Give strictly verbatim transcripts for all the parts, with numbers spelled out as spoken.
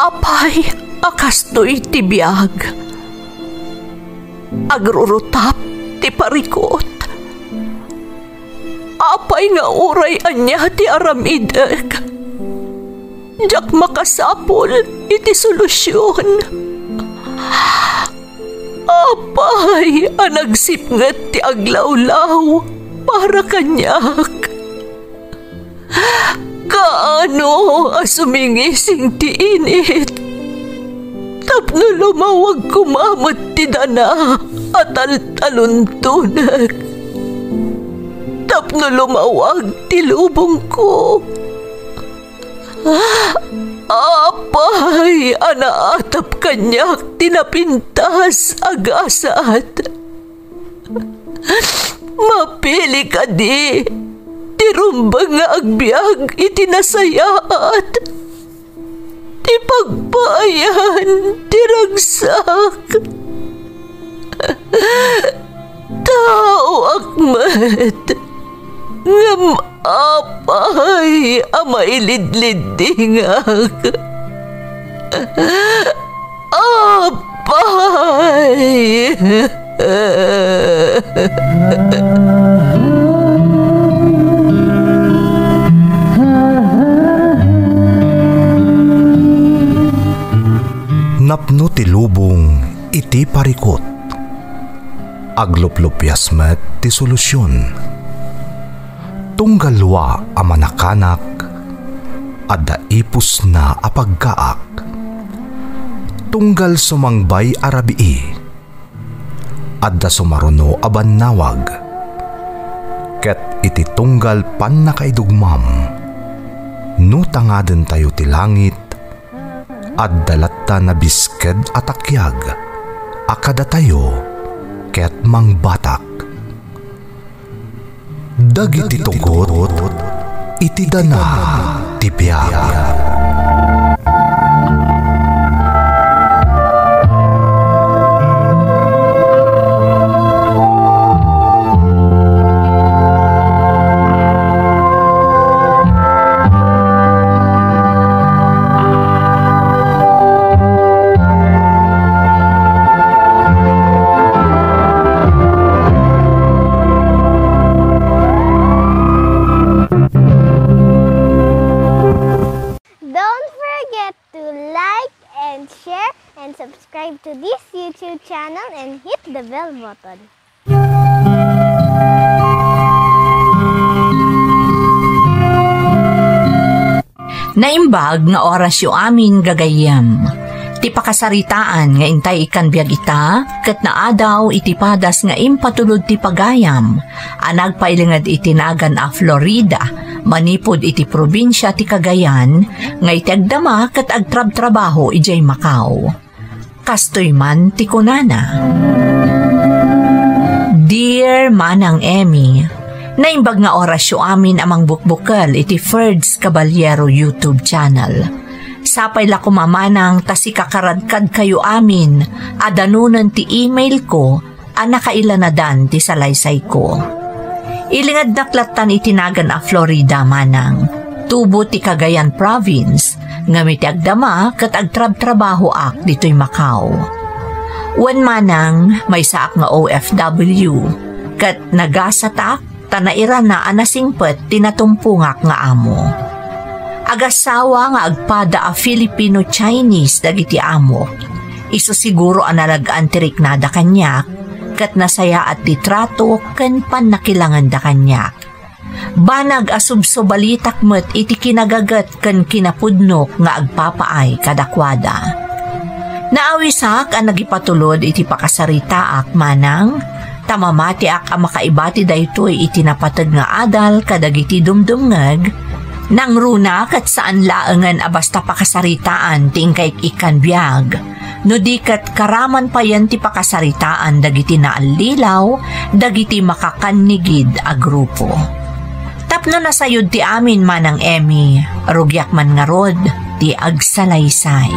Apay a kastoy ti biag? Agrurutap ti parikut. Apay nga uray ania ti aramidek, diak makasapul iti solusion. Apay a nagsipnget ti aglawlaw para kaniak? Kaano a sumingising ti init tapno lumawag koma met ti dana a taltaluntonek, tapno lumawag ti lubongko? Apay a naatap kaniak ti napintas a gasat? Mapili kadi ti rumbeng nga agbiag iti nasayaat, ti pagpaayan ti ragsak? Taoak met, ngem apay a mailidliddingak? Apay! Napno ti lubong iti parikut. Agluplupias met ti solusion. Tunggal lua a manakanak, adda ipusna a paggaak. Tunggal sumangbay a rabii, adda sumaruno a bannawag. Ket iti tunggal pannakaidugmam, no tangadentayo ti langit, adda latta nabisked a takiag a kadatayo ket mangbatak. Dagiti tugot iti dana ti biag. Don't forget to like and share and subscribe to this YouTube channel and hit the bell button. Naimbag nga orasyo amin, gagayyem. Ti pakasaritaan nga intay ikkan biag ita, ket naadaw iti padas nga impatulod ti pagayam a nagpailinged iti nagan a Florida, manipud iti probinsia ti Cagayan, nga iti agdama ket agtrabtrabaho idiay Macau. Kastoy man ti kunana, "Dear Manang Emmy, naimbag nga orasyo amin a mangbukbukel iti Ferds Caballero YouTube channel. Sapay la koma manang ta sikakaradkadkayo amin a danonen ti email ko a nakailanadan ti salaysayko. Ilingednak lattan iti nagan a Florida, manang. Tubo ti Cagayan Province, ngem iti agdama ket agtrabtrabahoak ditoy Macau. Wen manang, maysaak nga O F W, ket nagasatak ta nairana a nasingpet ti natumpongak nga amo. Agassawa nga agpada a Filipino-Chinese dagiti amok. Isu siguro a nalag-an ti riknada kaniak, ket nasayaat ti trato ken pannakilangenda kaniak. Banag a subsubalitak met iti kinagaget ken kinapudnok nga agpapaay kadakuada. Naawisak a nagipatulod iti pakasaritaak, manang, ta mamatiak a makaibati daytoy iti napateg nga adal kadagiti dumdumngeg. Nangruna ket saan laengen a basta pakasaritaan ti inkaik-ikkan biag, no di ket karaman payen ti pakasaritaan dagiti naallilaw dagiti makakannigid a grupo. Tapno nasayod ti amin, Manang Emmy, rugiak man ngarud ti agsalaysay.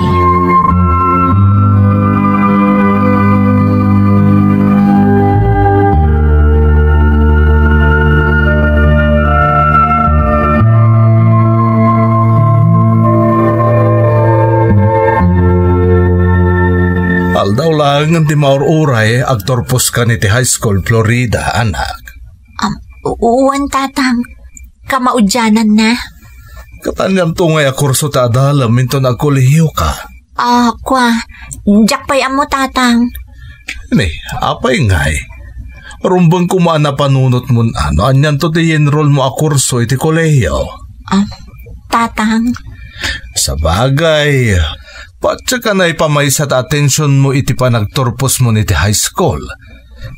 Ngem ti maur-uray, agturposka iti high school, Florida, anak. Um, u-, uwan, Tatang. Kamaudiananna. Ket anianto ngay a kurso ti adalem inton agkolehiyoka? Ah, kua, diak pay ammo, Tatang. Ni, apay ngay? Rumbeng koma a napanunotmon a no anianto ti i-enrollmo a kurso iti kolehiyo. Ah, Tatang. Sabagay, patse ka naipamaysa ti atensionmo iti panagturposmo iti high school.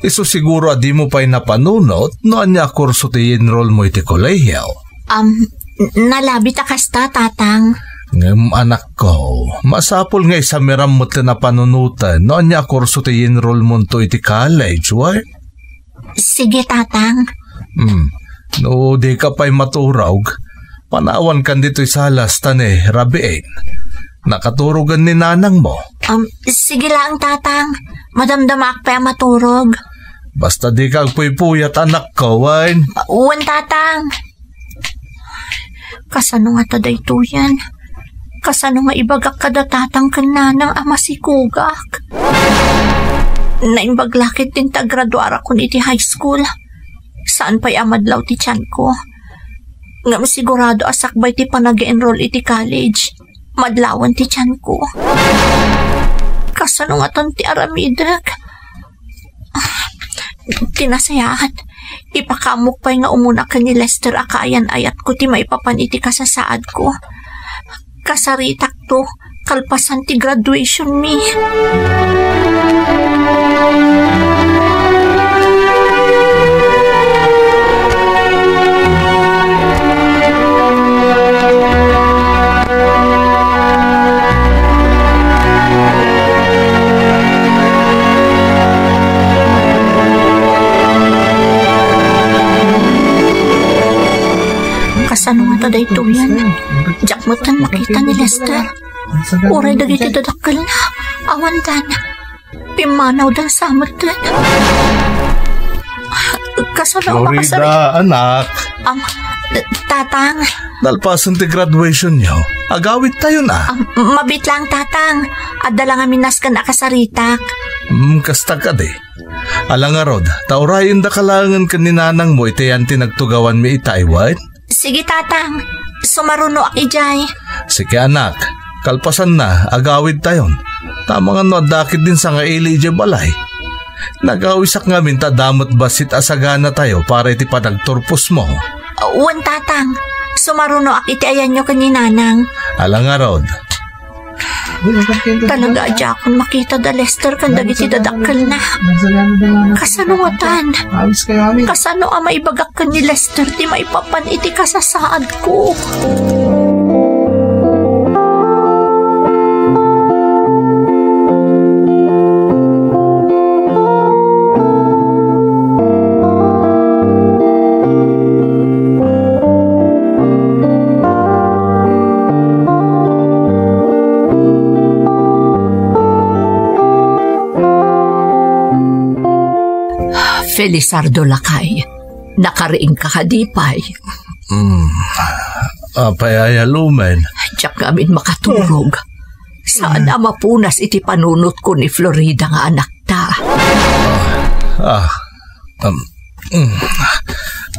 Isu siguro a dimo pay napanunot no ania a kurso ti i-enrollmo iti kolehiyo. Um, n-, nalabi ta kasta, Tatang. Ngem, anakko, masapul nga isamiram met ti napanunoten no ania a kurso ti i-enrollmonto iti college, wen? Sige, Tatang. Hmm. No di ka pay maturog, panawankan ditoy salas ta ni rabiin. Nakaturogen ni nanangmo. Um, sige laeng, Tatang. Madamdamaak pay a maturog. Basta di ka agpuypuyat, anakko, wen? Wen, Tatang. Kasano ngata daytoyen? Kasano nga ibagak kada Tatang ken Nanang a masikogak? Naimbag la ketdin ta agraduarakon iti high school. Saan pay a madlaw ti tianko. Ngem sigurado a sakbay ti panag-enroll iti college, madlawen ti tianko. Kasano ngatan ti aramidek? Ah, ti nasayaat, ipakaamok pay nga umuna ken ni Lester a kaayan-ayatko ti maipapan iti kasasaadko. Kasaritakto kalpasan ti graduation mi. Kasano ngata daytoyen? Diak metten makita ni Lester. Uray dagiti dadakkelna, awandan. Pimmanawdan sa metten. Kasano a Florida, makasari-, anak. Am, t-, Tatang. Nalpasen ti graduationyo, agawidtayon a. Am, mabiit lang, Tatang. Adda la ngamin nasken a kasaritak. Hmm, kasta kadi. Ala ngarud, ta urayendaka laengen ken ni nanangmo iti ayan ti nagtugawanmi ita, wen? Sige, Tatang. Sumarunoak idiay. Sige, anak. Kalpasanna, agawidtayon. Ta amangan no adda ketdin sangaili idiay balay. Nagawisak ngamin ta adda met bassit a saganatayo para iti panagturposmo. Wen, Tatang. Sumarunoak iti ayanyo ken ni Nanang. Ala ngarud. Talaga a diakon makita da Lester ken dagiti dadakkelna. Kasano ngatan? Kasano a maibagak ken ni Lester ti maipapan iti kasasaadko? Felizardo, lakay, nakariingka kadi pay? Hmm. Apay aya lumen? Diak ngamin makaturog. Saan a mapunas iti panunotko ni Florida nga anakta. Ah, um, mm.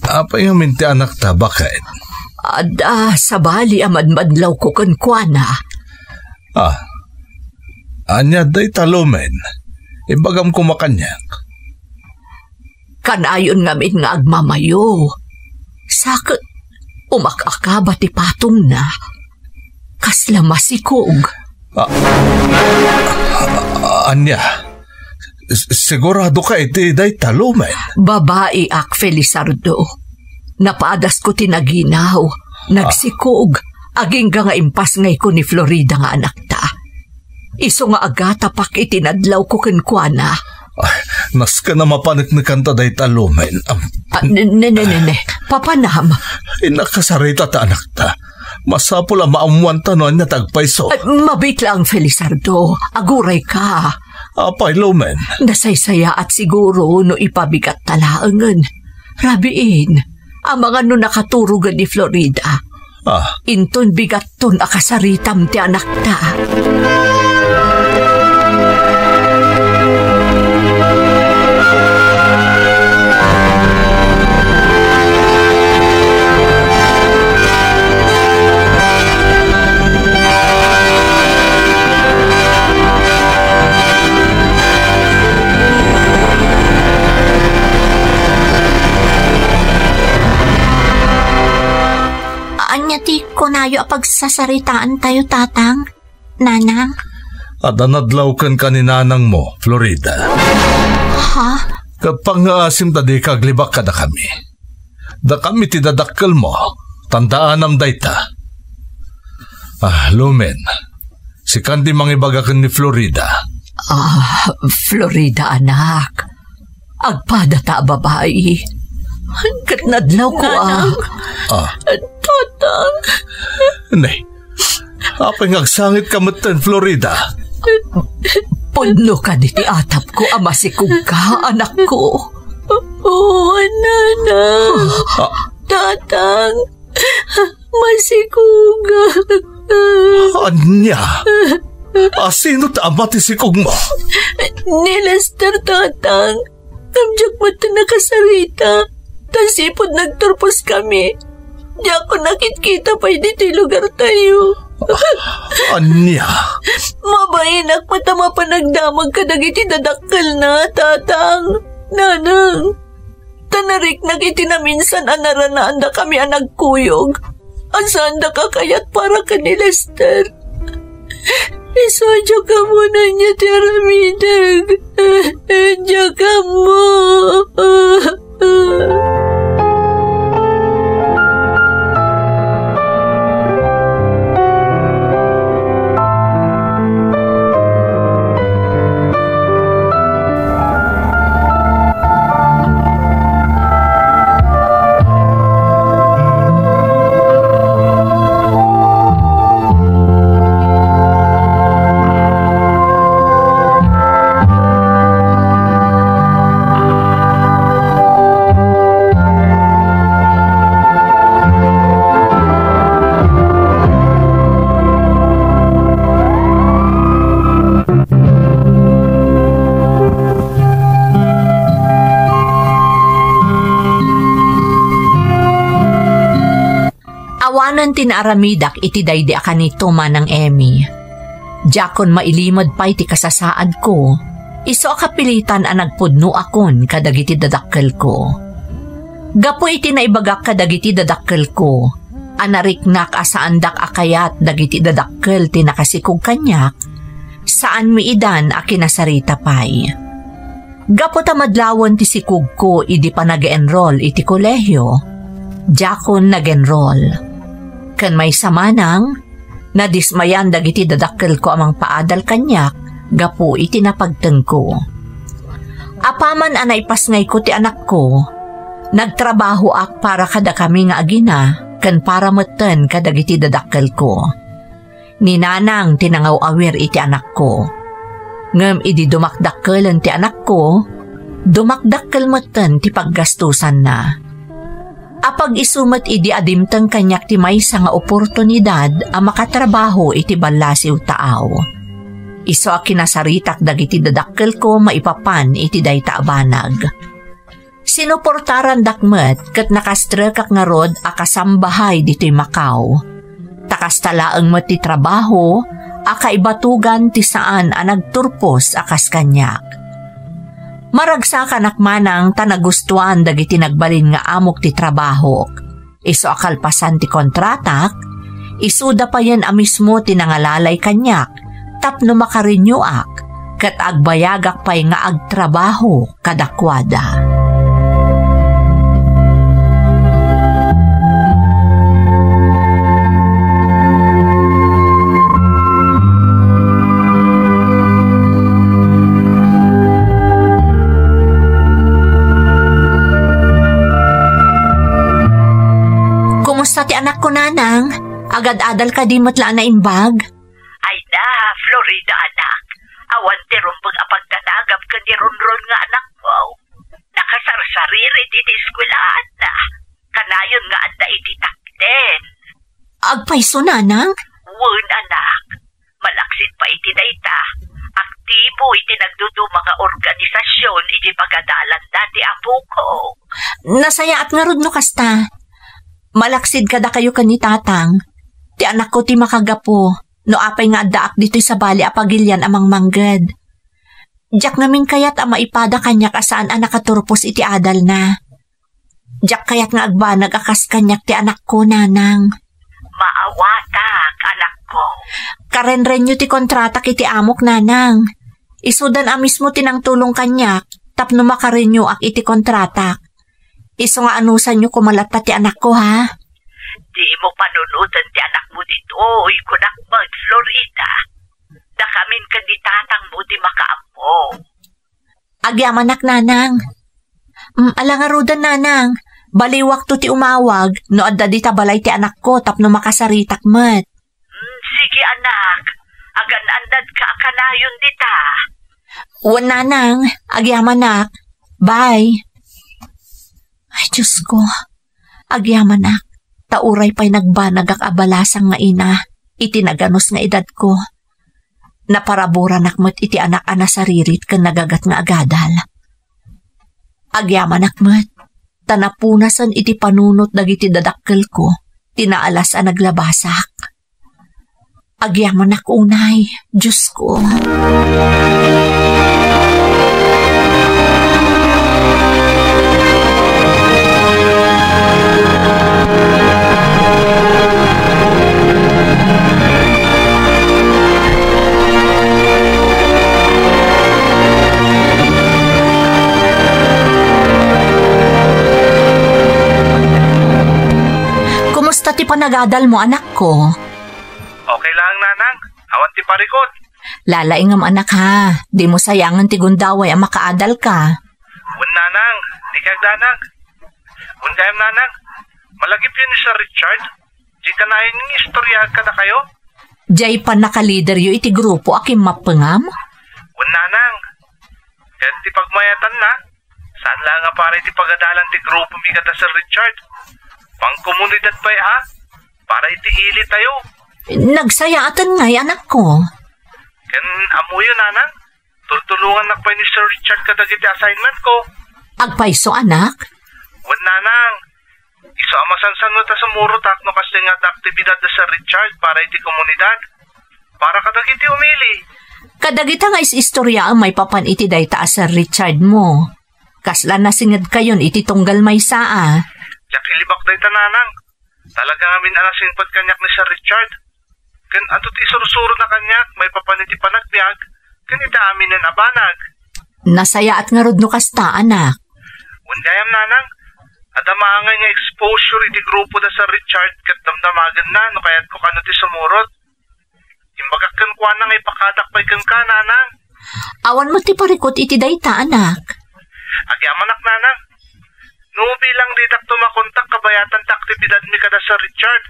Apay ngamin ti anakta, baket? Adda sabali a madmadlawko kenkuana. Ah, ania dayta lumen? Ibagam koma kaniak. Kanayon ngamin nga agmamayo. Sa ket umak-akaba ti patongna. Kasla masikog. Ah, ah, ania? S-, sigurado ka iti dayta lumen? Babaiak, Felizardo. Napadasko ti naginaw, nagsikog, agingga nga impasngayko ni Florida nga anakta. Isu nga agatapak iti nadlawko kenkuana. Ah, nasken a mapaneknekanta dayta lumen. Am, Ah, ne, ne, ne, ne, ne. Papanam. Innak kasarita ta anakta. Masapul a maammoanta no ania ti agpayso. Ay, mabiit lang, Felizardo. Agurayka. Apay lumen? Nasaysayaat siguro no ipabigatta laengen. Rabiin, amangan no nakaturogen ni Florida. Ah. Inton bigatton a kasaritam ti anakta. Ania ti kunayo a pagsasaritaantayo, Tatang? Nanang? Adda nadlawkenka ni nanangmo, Florida. Ha? Ket pangngaasim ta dika aglibak kadakami. Dakami ti dadakkelmo, tandaanam dayta. Ah, Lumen, sikan ti mangibaga ken ni Florida. Ah, Florida, anak. Agpadata a babai. Ket nadlawko a. Nanang. Ah. Tatang. Nay, apay nga agsangitka metten, Florida? Pudno kadi ti atapko a masikogka, anakko. Oo, Nanang. Ah. Tatang. Masikogak. Ania? Asino ti ama ti sikogmo? Ni Lester, Tatang. Ngem diak met nakasarita. Ta sipud nagturposkami, diakon nakitkita pay ditoy lugartayo. Ania? Mabainak met a mapan agdamag kadagiti dadakkelna, Tatang, Nanang. Ta nariknak iti naminsan a naranaandakami a nagkuyog a saandak a kayat para ken ni Lester. Isu a diak ammoen ania ti aramidek. Diak ammo. Awanen ti naaramidak iti daydi a kanito, Manang Emmy. Diakon mailimed pay ti kasasaadko, isu a kapilitan a nagpudnoakon kadagiti dadakkelko. Gapu iti naibagak kadagiti dadakkelko a nariknak a saandak a kayat dagiti dadakkel ti nakasikog kaniak, saanmi idan a kinasarita pay. Gapu ta madlawen ti sikogko idi panag-enroll iti kolehio, diakon nag-enroll. Ken maysa manang, nadismayan dagiti dadakkelko a mangpaadal kaniak gapu iti napagtengko. Apaman a naipasngayko ti anakko, nagtrabahoak para kadakami nga agina ken para metten kadagiti dadakkelko. Ni nanang ti nangaw-awir iti anakko. Ngem idi dumakdakkelen ti anakko, dumakdakkel metten ti paggastusanna. Apag-isu met idi a dimteng kaniak ti maysa nga oportunidad a makatrabaho iti ballasiw taaw. Isu a kinasaritak dagiti dadakkelko maipapan iti dayta a banag. Sinuportarandak met ket nakastrekak ngarud a kasambahay ditoy Macau. Ta kasta laeng met ti trabaho a kaibatugan ti saan a nagturpos a kas kaniak. Maragsakanak manang ta nagustuan dagiti nagbalin nga amok ti trabahok. Isu a kalpasan ti kontratak, isuda payen a mismo ti nangalalay kaniak tapno makarenewak ket agbayagak pay nga agtrabaho kadakuada. Kumusta ti anakko, Nanang? Agad-adal kadi met la a naimbag? Ay na, Florida, anak. Awan ti rumbeng a pagdanagam ken ni Ronron nga anakmo. Nakasarsariri iti eskuelaanna. Kanayon nga adda iti top ten. Agpayso, Nanang? Wen, anak. Malaksid pay iti dayta, aktibo iti nagduduma nga organisasyon iti pagadalanda ti apoko. Nasayaat ngarud no kasta. Malaksid kadakayo ken ni Tatang. Ti anakko ti makagapu no apay nga addaak ditoy sabali a pagilian a mangmangged. Diak ngamin kayat a maipada kaniak a saan a nakaturpos iti adalna. Diak kayat nga agbanag a kas kaniak ti anakko, Nanang. Awatak, anakko. Karenrenyo ti kontratak iti amok, nanang. Isudan a mismo ti nangtulong kaniak tapno makarenyoak iti kontratak. Isu nga anusanyo koma latta ti anakko, ha? Dimo panunoten ti anakmo ditoy, kunak met, Florida. Dakamin ken ni tatangmo ti makaammo. Agyamanak, nanang. Mm, ala ngaruden, nanang. Baliwakto ti umawag no adda dita balay ti anakko tapno makasaritak met. Mm, sige, anak. Agan-annadka a kanayon dita. Wen, nanang. Agyamanak. Bye. Ay, Diyos ko. Agyamanak. Ta uray pay nagbanagak a balasang nga ina iti naganus nga edadko. Naparaboranak met iti anak a nasaririt ken nagagat nga agadal. Agyamanak met, ta napunasen iti panunot dagiti dadakkelko ti naalas a naglabasak. Agyamanak unay, Diyos ko. Kumusta ti panagadalmo, anakko? Okay lang, nanang. Awan ti parikut. Lalaingem, anak, ha. Dimo sayangen ti gundaway a makaadalka. Wen, nanang, dika agdanag. Wen gayam, nanang, malagipyo ni Sir Richard. Di kanayon nga istorya kadakayo? Diay pannakalideryo iti grupo a kimmappengam? Wen, nanang, ket ti pagmayatanna, saan la nga para iti pagadalan ti grupomi kada Sir Richard. Pangkomunidad pay a, para iti ili tayo. Nagsayaaten ngay, anakko. Ken ammoyo, nanang, tultulongannak pay ni Sir Richard kadagiti assignment ko. Agpayso, anak? Wen, nanang, isu a masansan met a sumurotak no kasdiay nga adda aktibidad da Sir Richard para iti komunidad, para kadagiti umili. Kadagita nga is-istoryaem maipapan iti dayta a Sir Richard mo. Kasla nasingedkayon iti tunggal maysa a. Diak ilibak dayta, nanang. Talaga ngamin a nasingpet kaniak ni Sir Richard. Ken adu ti isursurona kaniak maipapan iti panagbiag ken iti aminen a banag. Nasayaat ngarud no kasta, anak. Wen gayam, nanang, adda maangay nga exposure iti grupo da Sir Richard ket damdamagenna no kayatko kano ti sumurot. Imbagak kenkuana nga ipakadak pay kenka, nanang. Awan met ti parikut iti dayta, anak. Agyamanak, nanang. No bilang didak tumakontak kabayatan ti aktibidadmi kada Sir Richard,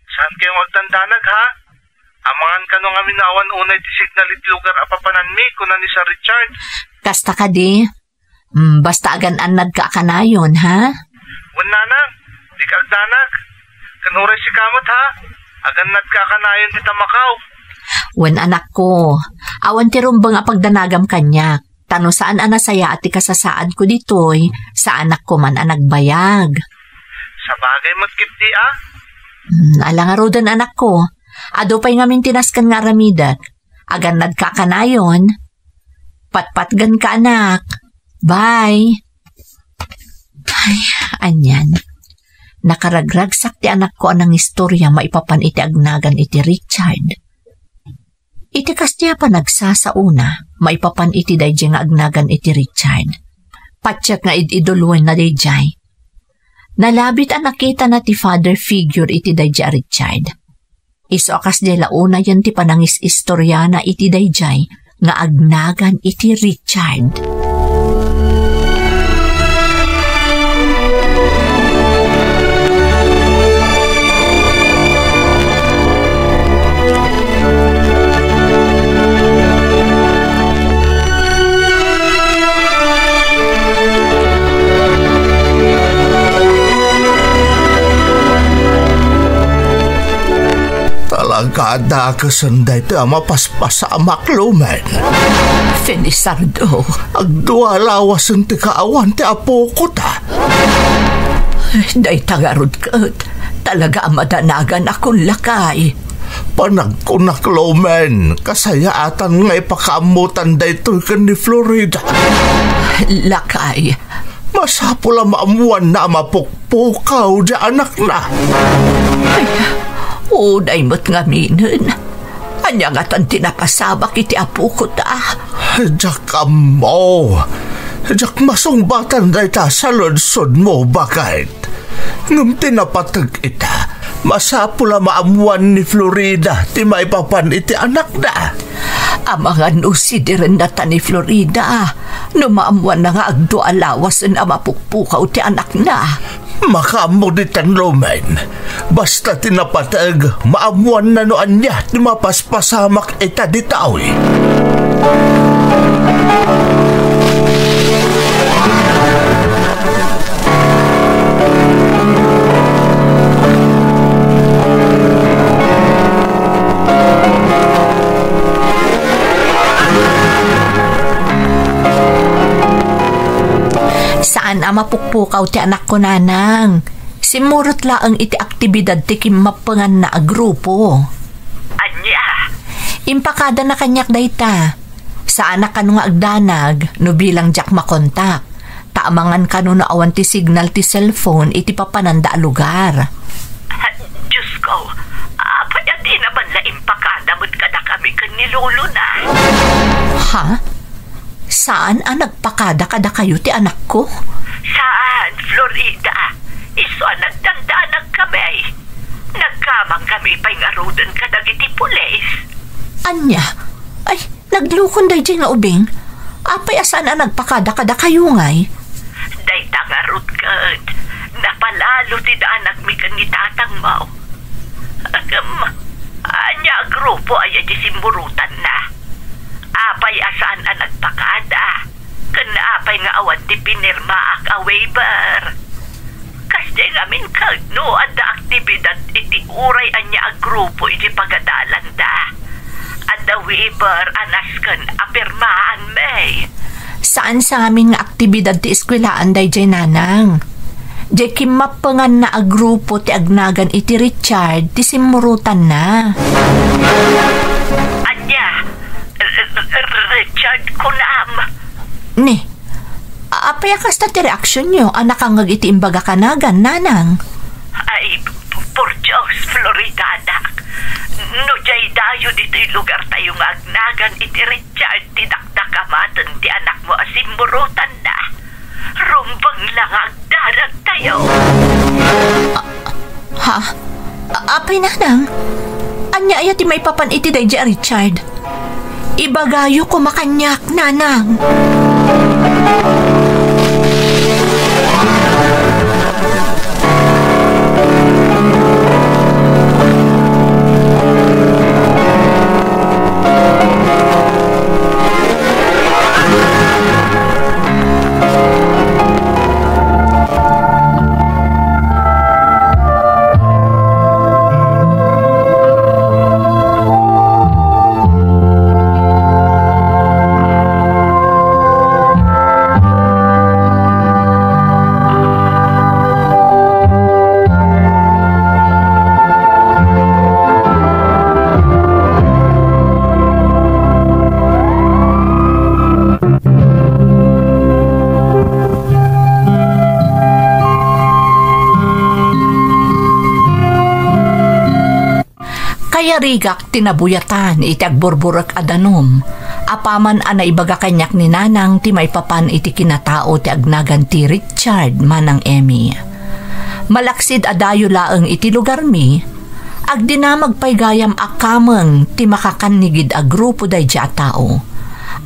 saan kayo nga agdandanag, ha? Amangan kano ngamin no awan unay ti signal iti lugar a papananmi, kuna ni Sir Richard. Kasta kadi? Mm, basta agan-annadka a kanayon, ha? Wen, nanang, dika agdanag. Ken uray sika met, ha? Agannadka a kanayon dita Macau. Wen, anakko, awan ti rumbeng a pagdanagam kaniak. Ta no saan a nasayaat ti kasasaadko ditoy, saanak koman a nagbayag. Sabagay met ketdi a. Mm, ala ngaruden, anakko. Adu pay ngamin ti nasken nga aramidek. Agannadka a kanayon. Patpatgenka, anak. Bye. Ay, anian. Nakaragragsak ti anakko a nangistorya maipapan iti agnagan iti Richard. Iti kasdiay a panagsasaona, maipapan iti daydiay nga agnagan iti Richard. Patiek nga id-iduluenna daydiay. Nalabit a nakitana ti father figure iti daydiay a Richard. Isu a kasdiay la unayen ti panangis-istoriana iti daydiay nga agnagan iti Richard. Talaga a dakesen daytoy a mapaspasamak, Lumen. Felizardo. Agdua lawasen ti kaawan ti apoko ta. Dayta ngarud ket talaga a madanagan a kun lakay. Panagkunak, Lumen, kasayaatan nga ipakaammotan daytoy ken ni Florida. Lakay. Masapul a maammoanna a mapukpukaw ti anakna. Ay, Unay met ngaminen. Ania ngatan ti napasamak iti apokota? Diak ammo. Diak masungbatan dayta saludsodmo, baket. Ngem ti napateg ita, masapul a maammoan ni Florida ti maipapan iti anakda. Amangan no sidirenna ta ni Florida, no maammoanna nga agdua a lawasen a mapukpukaw ti anakna. Makaammo ditan rumen. Basta ti napateg, maammoanna no ania ti mapaspasamak ita ditoy. Saan a mapukpukaw ti anakko, nanang. Simmurot laeng iti aktibidad ti kimmappenganna a grupo. Ania? Impakadana kaniak dayta. Saanak kano nga agdanag no bilang diak makontak. Ta amangan kano no awan ti signal ti cellphone iti papananda a lugar. Ah, Diyos ko, apay a dina man la impakada met kadakami ken ni lolona? Ha? Saan a nagpakada kadakayo ti anakko? Saan, Florida. Isu a nagdandanag kami. Nagkamang kami pay ngaruden kadagiti pulis. Ania? Ay, naglukon daydiay nga ubing. Apay a saan a nagpakada kadakayo ngay? Dayta ngarud ket napalalo ti danagmi ken ni tatangmo. Ngem, ania a grupo aya ti simmurotanna? Apay a saan a nagpakada? Ken apay nga awan ti pinirmaak a waiver? Kasdiay ngamin ket no adda aktibidad iti uray ania a grupo iti pagadalanda, adda waiver a nasken a pirmaanmi. Saan sa ngamin nga aktibidad ti eskuelaan daydiay, nanang. Diay kimmappenganna a grupo ti agnagan iti Richard ti simmurotanna. Ania? R-, R-, Richard kunam? Ni, a-, apay a kasta ti reaksionyo a nakangngeg iti imbagak a nagan, nanang? Ay, p-, por Dios, Florida, anak. No diay dayo ditoy lugartayo nga agnagan iti Richard ti dakdakamaten ti anakmo a simmurotanna, rumbeng la nga agdanagtayo. A-, ha? A-, apay, nanang? Ania aya ti maipapan iti daydiay a Richard? Ibagayo koma kaniak, nanang. Kayarigak ti nabuyatan iti agburburek a danum, apaman a naibaga kaniak ni Nanang ti maipapan iti kinatao ti agnagan ti Richard, Manang Emmy. Malaksid a dayo laeng iti lugarmi, agdinamag pay gayam a kameng ti makakannigid a grupo daydiay a tao.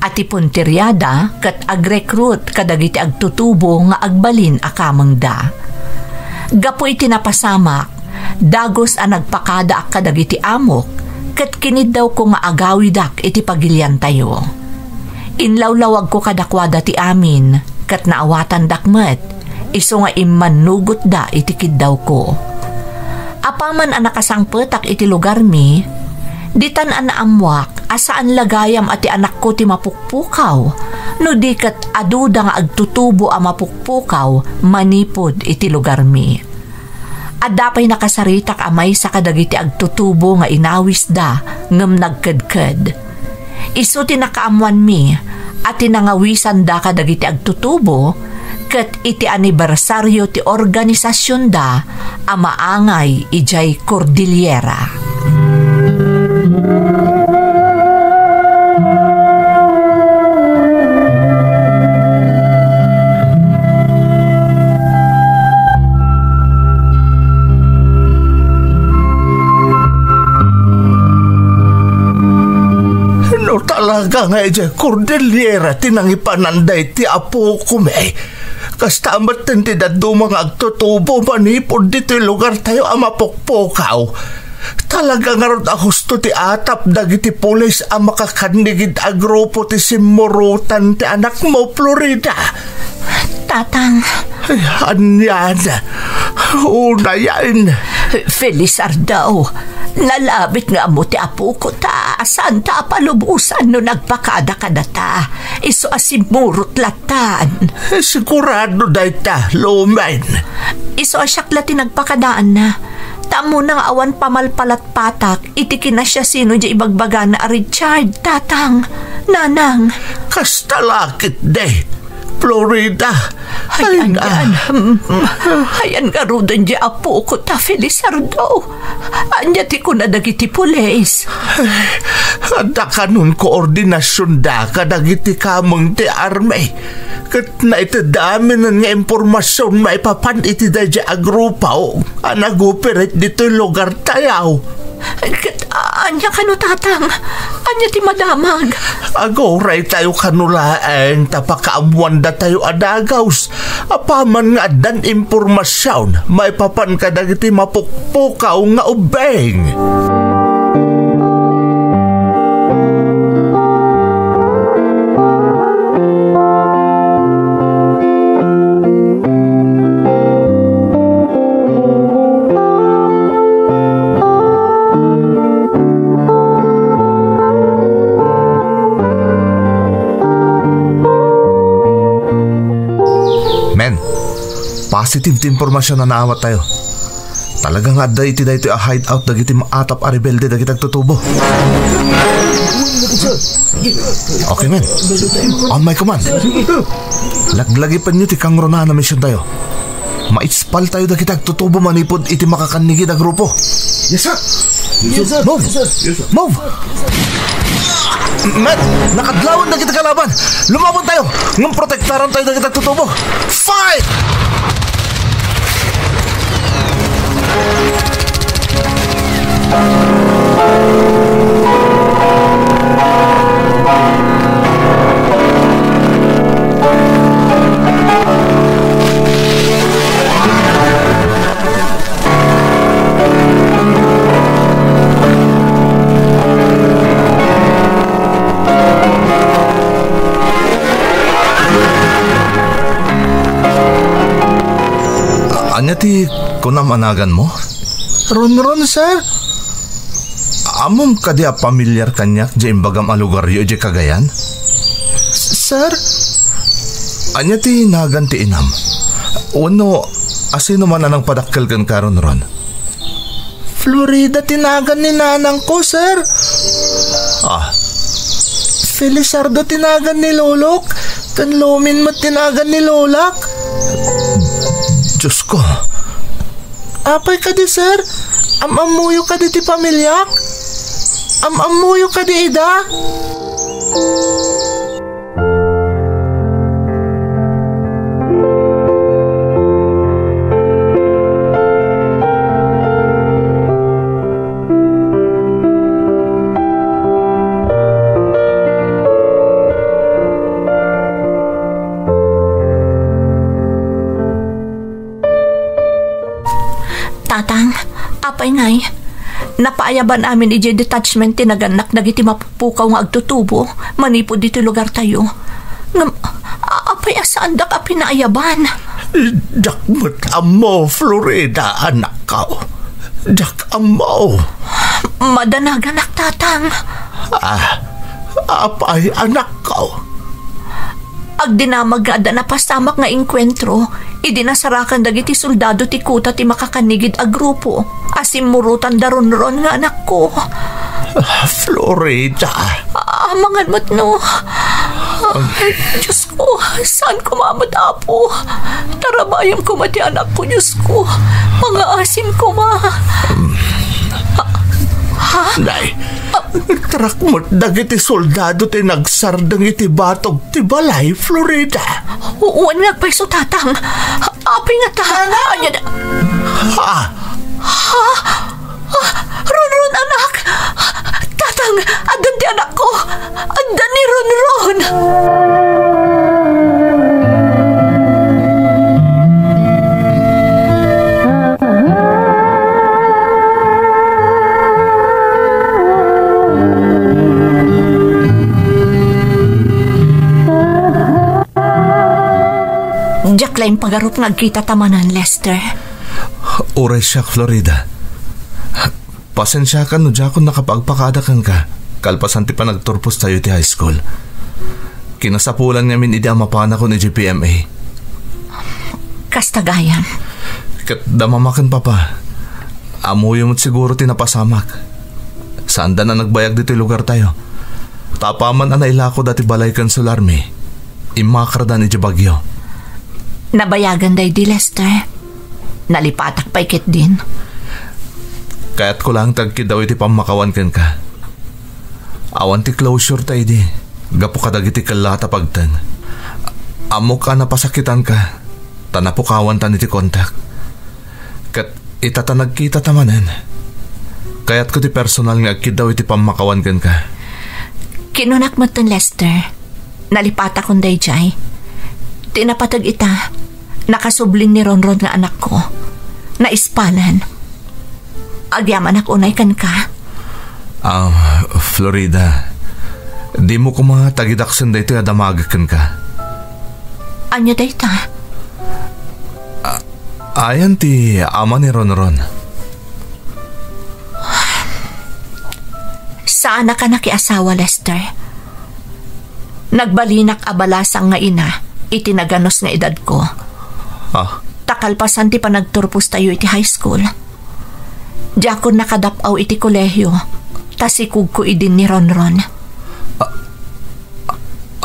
A ti punteriada ket agrekrut kadagiti agtutubo nga agbalin a kamengda. Gapu iti napasamak, dagus a nagpakadaak kadagiti amok ket kiniddawko nga agawidak iti pagiliantayo. Inlawlawagko kadakuada ti amin ket naawatandak met, isu nga immannugotda iti kiddawko. Apaman a nakasangpetak iti lugarmi, ditan a naammoak a saan la gayam a ti anakko ti mapukpukaw, no di ket aduda nga agtutubo a mapukpukaw manipud iti lugarmi. Adda pay nakasaritak a maysa kadagiti agtutubo nga inawisda ngem nagkedked. Isu ti nakaammoanmi a ti nangawisanda kadagiti agtutubo ket iti anibersario ti organisasionda a maangay idiay Cordillera. No talaga nga idiay Cordillera ti nangipanan daytoy apokon, kasta metten ti dadduma nga agtutubo manipud ditoy lugartayo a mapukpukaw. Talaga ngarud a husto ti atap dagiti pulis a makakannigid a grupo ti simmurotan ti anakmo, Florida. Tatang. Ay, anian. Unayen. Felizardo, nalabit nga ammo ti apoko ta saan ta a palubosan no nagpakada kadata. Isu a simmurot latan. Sigurado dayta, Lumen. Isu a siak la ti nagpakadaanna. Ta ammona nga awan pamalpalatpatak iti kinasiasino diay ibagbagana a Richard, Tatang, Nanang. Kasta la ketdi, Florida. Ay, ay, anian. Ay, anian ngaruden diay apoko ta, Felizardo. Ania ti kuna dagiti pulis? Adda kanon koordinasionda kadagiti kameng ti army. Ket naitedda aminen nga impormasion maipapan iti daydiay a grupo a nag-operate ditoy lugartayo. Ket ania kano, Tatang? Ania ti madamag? Aguraytayo kano laeng ta pakaammoandatayo a dagus. Apaman nga addan impormasion maipapan kadagiti mapukpukaw nga ubbing. Men, positive ti impormasion a naawattayo. Talaga nga adda iti daytoy a hideout dagiti maatap a rebelde dagiti agtutubo. Okay, men. On my command. Laglagipenyo ti kangrunaan a misiontayo. Maispaltayo dagiti agtutubo manipud iti makakannigid a grupo. Yes, sir. Yes, sir. Move! Yes, sir. Move! Met, nakadlawan dagiti kalaban. Lumawantayo, ngem protektarantayo dagiti agtutubo. Fight! Ania ti kunam a naganmo? Ronron, sir. Ammom kadi a pamilyar kaniak diay imbagam a lugaryo idiay Cagayan? S-, sir? Ania ti nagan ti inam? Wenno asino man a nangpadakkel kenka, Ronron? Florida ti nagan ni nanangko, sir. Ah. Felizardo ti nagan ni lolok, ken Lomin met ti nagan ni lolak. Diyos ko. Apay kadi, sir? Am-ammoyo kadi ti pamiliak? Am-ammoyo kadi ida? Tatang, apay ngay, napaayaban amin idiay detachment ti nagannak dagiti mapukpukaw nga agtutubo manipud ditoy lugartayo. Ngem, a-, apay a saandak a pinaayaban? Diak met ammo, Florida, anakko. Diak ammo. Madanaganak, Tatang. Ah, apay, anakko? Agdinamag nga adda napasamak nga engkuentro idi nasarakan dagiti soldado ti kuta ti makakannigid a grupo a simmurotan da Ronron nga anakko. Ah, Florida. Amangan met no. Ay, Diyos ko, saan koma met, Apo? Tarabayem koma ti anakko, Diyos ko. Mangaasim koma. Nay, tarakmut dagiti soldado ti nagsardeng iti batog ti balay, Florida. Wen nga agpayso, Tatang. Apay ngata? Ania da? Ha? Ha? Ah, Ronron, anak! Tatang, addan ti anakko! Addan ni Ronron! Diak la impagarup nga agkitata manen, Lester. Uray siak, Florida. Pasensiakan no diakon nakapagpakada kenka kalpasan ti panagturpostayo iti high school. Kinasapulan ngamin idi a mapanakon iti P M A. Kasta gayam. Ket damamaken, Papa. Ammoyo met siguro ti napasamak. Saanda a nagbayag ditoy lugartayo. Ta apaman a nailako dati balay ken solarmi, immakardan iti bagyo. Nabayagan daydi, Lester. Nalipatak pay ketdin. Kayatko laeng ti agkiddaw iti pammakawan kenka. Awan ti closure ta idi, gapu kadagiti kella ta pagteng. Ammok a napasakitanka, ta napukawantan iti kontak. Ket ita ta nagkitata manen, kayatko ti personal nga agkiddaw iti pammakawan kenka. Kinunak metten, Lester. Nalipatakon daydiay. Ti napateg ita, nakasublin ni Ronron nga anakko. Naispalen. Agyamanak unay kenka. Ah, Florida, dimo koma tagidaksen daytoy a damagek kenka. Ania dayta? A-, ayan ti ama ni Ronron. Saanak a nakiasawa, Lester. Nagbalinak a balasang nga ina iti naganus nga edadko. Ah. Ta kalpasan ti panagturpostayo iti high school, diakon nakadap-aw iti kolehio, ta sikogko idin ni Ronron. A-,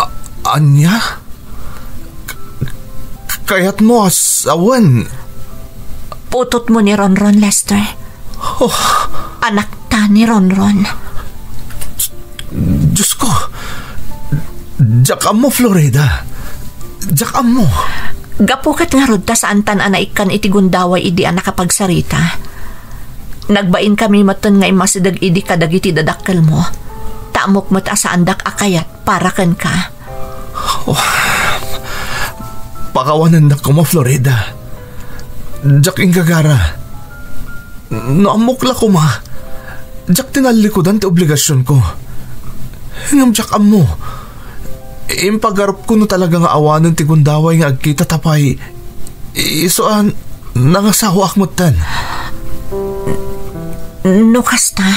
a-, ania? K-, k-, kayatmo a sawen? Putotmo ni Ronron, Lester. Oh. Anakta ni Ronron. Diosko, diak ammo, Florida. Diak ammo. Gapu ket ngarud ta saantan a naikkan iti gundaway idi a nakapagsarita. Nagbainkami metten nga immasideg idi kadagiti dadakkelmo. Ta ammok met a saandak a kayat para kenka. Oh, pakawanennak koma, Florida. Diak inggagara. No ammok la koma, diak tinallikudan ti obligasionko. Ngem diak ammo. Impagarupko no talaga nga awanen ti gundaway nga agkitata pay, isu a nangasawaak metten. No kasta,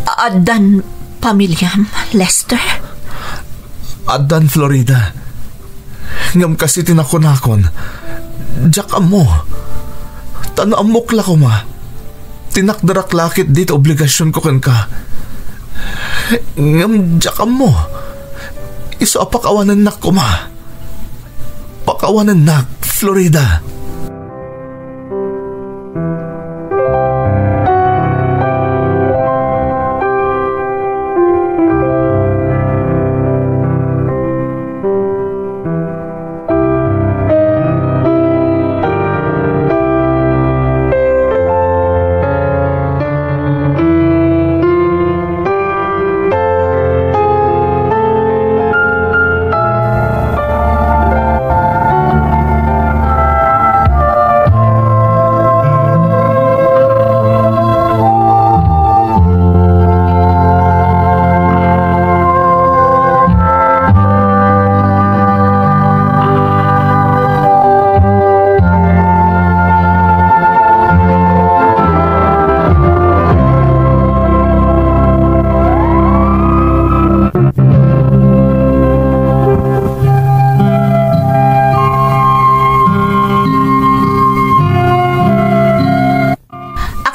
addan pamiliam, Lester? Addan, Florida. Ngem kas iti nakunakon, diak ammo. Ta no ammok la koma, tinakderak la ketdi ti obligasionko kenka. Ngem diak ammo. Isu a pakawanennak koma. Pakawanennak, Florida.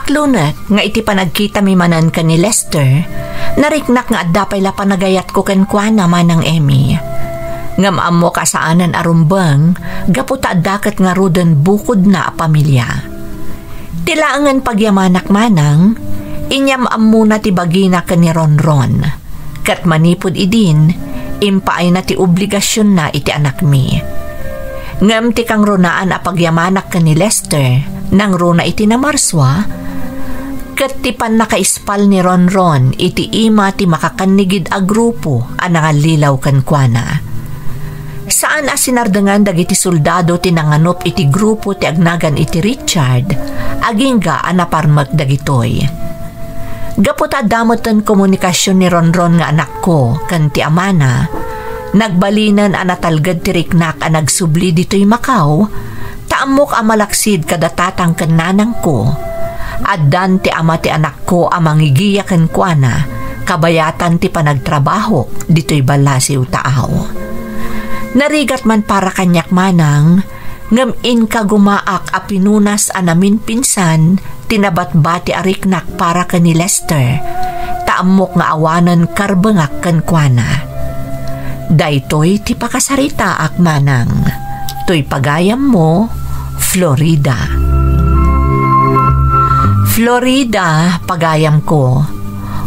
Aklonek nga iti panagkitami manen ken ni Lester, nariknak nga adda pay la panagayatko kenkuana, Manang Emmy. Ngem ammok a saanen a rumbeng gapu ta adda ket ngaruden bukodna a pamilia. Ti laengen pagyamanak, Manang, Inyam-ammona ti bagina ken ni Ronron, ket manipud idin, impaayna ti obligasionna iti anakmi. Ngem ti kangrunaan a pagyamanak ken ni Lester, nangruna iti Namarsua, ket ti pannakaispal ni Ronron iti ima ti makakannigid a grupo a nangallilaw kenkuana. Saan a sinardengan dagiti soldado ti nanganup iti grupo ti agnagan iti Richard, agingga a naparmek dagitoy. Gapu ta adda metten komunikasion ni Ronron nga anakko ken ti amana, nagbalinen a natalged ti riknak a nagsubli ditoy Macau, ta ammok a malaksid kada tatang ken nanangko. Addan ti ama ti anakko a mangigiya kenkuana, kabayatan ti panagtrabahok ditoy Balasiw, Taaw. Narigat man para kaniak manang, ngem inkagumaak a pinunas a naminpinsan ti nabatbati a riknak para ken ni Lester, ta ammok nga awanen karbengak kenkuana. Daytoy ti pakasaritaak manang. Toy pagayammo, Florida. Florida, pagayamko.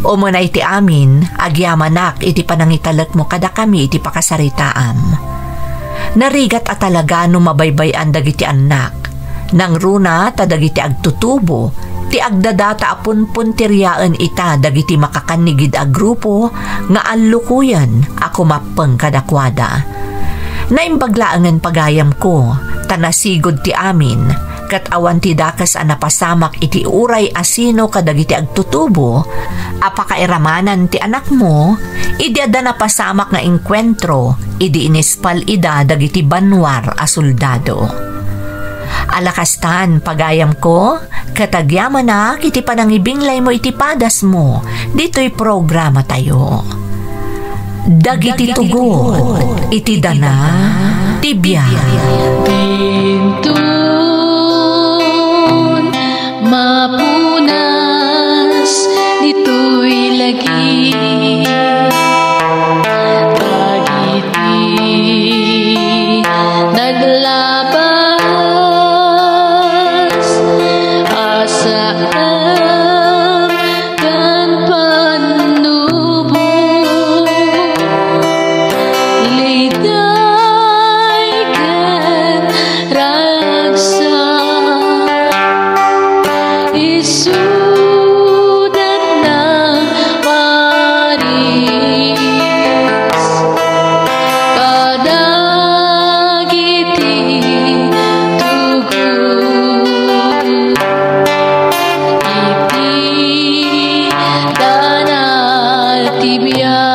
Umunay ti amin, agyamanak iti panangitalekmo kadakami iti pakasaritaam. Narigat a talaga no mabaybay-an dagiti annak. Nangruna ta dagiti agtutubo, ti agdadata a punpunteriaen ita dagiti makakannigid a grupo nga allukoyen a kumappeng kadakuada. Naimbag laengen pagayamko, ta nasigud ti amin, ket awan ti dakes a napasamak iti uray a sino kadagiti agtutubo a pakairamanan ti anakmo, idi adda napasamak nga engkuentro idi inispal ida dagiti banwar a soldado. Ala kastan, pagayamko, ket agyamanak iti panangibinglaymo iti padasmo ditoy programatayo. Dagiti tugot iti dana ti biag. Dintun mapunas ditoy lagi. Dagiti naglabas a saan ken pannubo, liday ken ragsak, isuda nang paris kadagiti tugot iti dana ti biag.